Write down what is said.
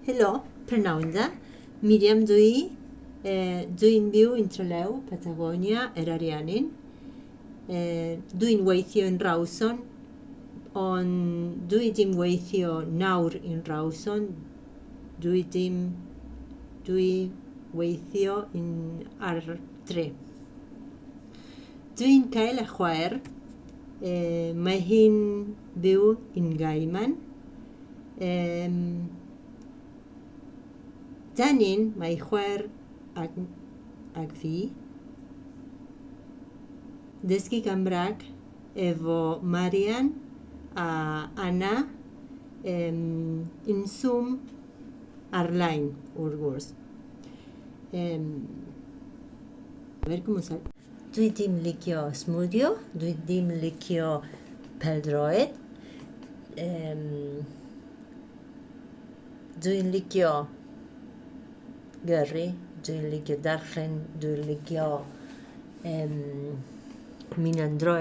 Helo, prynawn da. Miriam dw i. Dw i'n byw yn Trelew, Patagonia, yr Ariannin. Dw i'n weithio yn Rawson, ond dw i dim weithio nawr yn Rawson. Dw i dim... dw i weithio yn ar dre. Dw i'n cael y chwaer. Mae hi'n byw yn Gaiman. Dan ni'n, mae chwaer ag fi, dysgu Cymraeg efo Marian a Anna yn Zoom ar-lein, wrth gwrs. A ver cómo sale. Dwi dim licio smwddio, dwi dim licio pêl-droed. Dwi'n licio gyrru, dwi'n licio darllen, dwi'n licio mynd am dro.